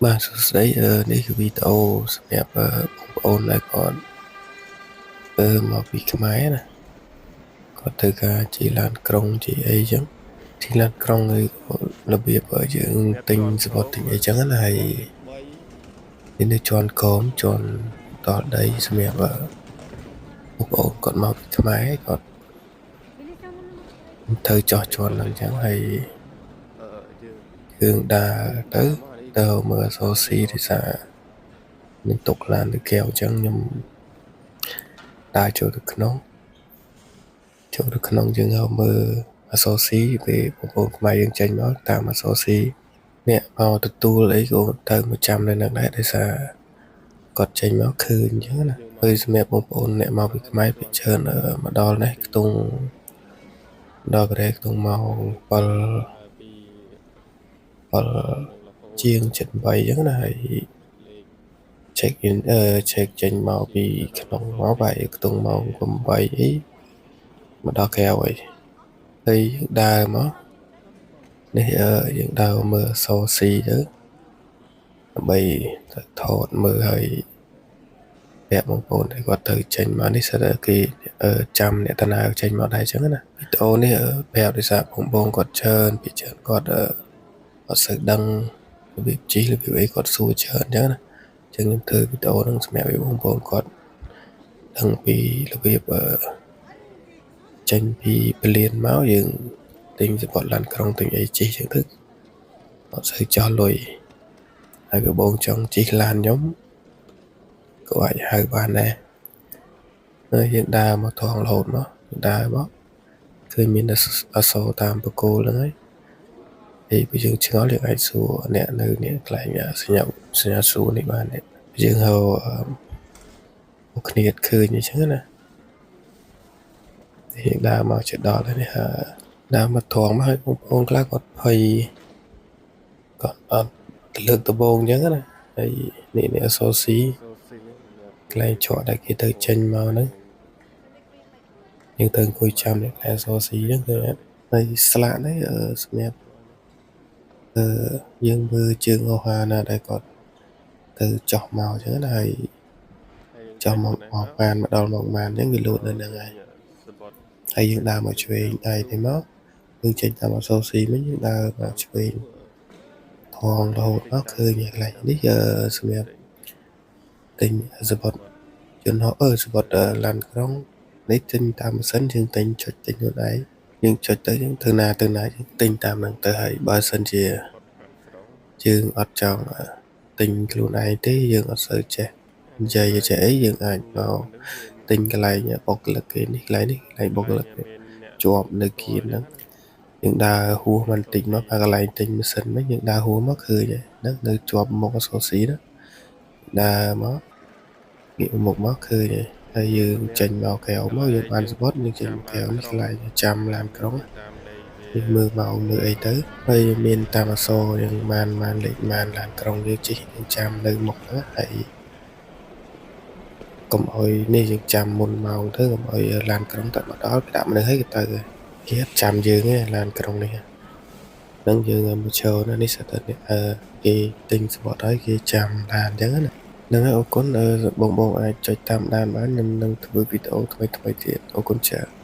បាទសួស្តីនេះគឺវីដេអូសម្រាប់បងប្អូនដែលគាត់មកពីខ្មែរណាគាត់ធ្វើការជិះឡានក្រុងជិះអីចឹងជិះឡានក្រុងឬរបៀបយើងទិញសំបុត្រទិញអីចឹងណាហើយនេះនៅជាន់ក្រោមជាន់ដល់ដីសម្រាប់បងប្អូនគាត់មកពីខ្មែរគាត់ត្រូវចោះជាន់ហ្នឹងចឹងហើយយើងដើរទៅទៅមើលអក្សរ C ដោយសារខ្ញុំទុកឡានទៅកែវអញ្ចឹងខ្ញុំដើរចូលទៅក្នុងចូលទៅក្នុងយើងហៅមើលអក្សរ C ពេលបងប្អូនខ្មែរយើងចេញមកតាមអក្សរ C អ្នកមកទទួលអីក៏ទៅមកចាំនៅនឹងដែរដោយសារគាត់ចេញមកឃើញអញ្ចឹងណាហើយសម្រាប់បងប្អូនអ្នកមកពីខ្មែរភាគច្រើនមកដល់នេះខ្ទង់ដល់កូរ៉េខ្ទង់ម៉ោង7 7ជាង7 8អញ្ចឹងណាហើយ check in check ចេញមកពីក្នុងមកបែរខ្ទង់ម៉ោង8អីមកដល់ក្រៅហើយហើយយើងដើរមកនេះយើងដើរមើលអក្សរ C ទៅដើម្បីទៅថតមើលហើយប្រាប់បងប្អូនដែលគាត់ត្រូវចេញមកនេះសិតតែគេចាំអ្នកតាណាចេញមកដែរអញ្ចឹងណាវីដេអូនេះប្រាប់ដោយសារបងបងគាត់ច្រើនពីច្រើនគាត់អត់សូវដឹងរបៀបជិះរបៀបអីគាត់សួរច្រើនអញ្ចឹងណាអញ្ចឹងខ្ញុំធ្វើវីដេអូហ្នឹងសម្រាប់ឲ្យបងប្អូនគាត់ដឹងពីរបៀបចេញពីពលានមកយើងទិញសំបុត្រឡានក្រុងទិញអីជិះអញ្ចឹងទៅអត់សូវចោះលុយហើយបើបងចង់ជិះឡានខ្ញុំក៏អាចហៅបានដែរហើយយើងដើរមកថងរហូតមកដើរមកឃើញមានអក្សរតាមបកគោលហ្នឹងហើយហើយបើយើងឆ្ងល់យើងអាចសួរអ្នកនៅនេះកន្លែងសញ្ញាសញ្ញាសួរនេះបានយើងហៅមកគ្នាឃើញអញ្ចឹងណាយើងដើរមកជិតដល់ហើយនេះហើយដើរមកត្រង់មកហើយបងប្អូនខ្លះគាត់ភ័យគាត់អត់ទៅលើកដំបូងអញ្ចឹងណាហើយនេះនេះអក្សរ C កន្លែងច្រកដែលគេទៅចេញមកហ្នឹងយើងទៅអង្គុយចាំនេះកន្លែងអក្សរ C ហ្នឹងគឺហើយស្លាកនេះសម្រាប់យើងមើលជើងអូហាណាដែលគាត់ទៅចោះមកអញ្ចឹងណាហើយចោះមកមកបានមកដល់មកបានអញ្ចឹងវាលោតនៅហ្នឹងហើយហើយយើងដើរមកឆ្វេងដៃនេះមកយើងចេញតាមអក្សរ C វិញយើងដើរមកឆ្វេងថងរហូតមកឃើញកន្លែងនេះសម្រាប់ទិញសំបុត្រយន្តហោះសំបុត្រឡានក្រុងនេះទិញតាមម៉ាស៊ីនយើងទិញចុចទិញខ្លួនឯងយើងចុចទៅយើងទៅណាទៅណាយើងទិញតាមហ្នឹងទៅហើយបើសិនជាយើងអត់ចង់ទិញខ្លួនឯងទេយើងអត់សូវចេះនិយាយចេះអីយើងអាចមកទិញកន្លែងបុគ្គលិកគេនេះកន្លែងនេះកន្លែងបុគ្គលិកជាប់នៅគៀនហ្នឹងយើងដើរហួសបន្តិចមកកន្លែងទិញម៉ាស៊ីនវិញយើងដើរហួសមកឃើញហើយហ្នឹងនៅជាប់មុខអក្សរ C ណាដើរមកងាកមុខមកឃើញហើយហើយយើងចេញមកក្រៅមកយើងបានសំបុត្រយើងចេញមកក្រៅនេះកន្លែងចាំឡានក្រុងយើងមើលម៉ោងមើលអីទៅហើយមានតាមអក្សរយើងបានបានលេខបានឡានក្រុងយើងជិះយើងចាំនៅមុខហ្នឹងហើយកុំឲ្យនេះយើងចាំមុនម៉ោងទៅកុំឲ្យឡានក្រុងទៅមកដល់គេដាក់មនុស្សឲ្យគេទៅគេអត់ចាំយើងទេឡានក្រុងនេះហ្នឹងយើងមកឈរណានេះសិតតែគេទិញសំបុត្រហើយគេចាំឡានអញ្ចឹងណាហ្នឹងហើយអរគុណបងបងអាចចុចតាមដានបានខ្ញុំនឹងធ្វើវីដេអូថ្មីៗទៀតអរគុណច្រើន។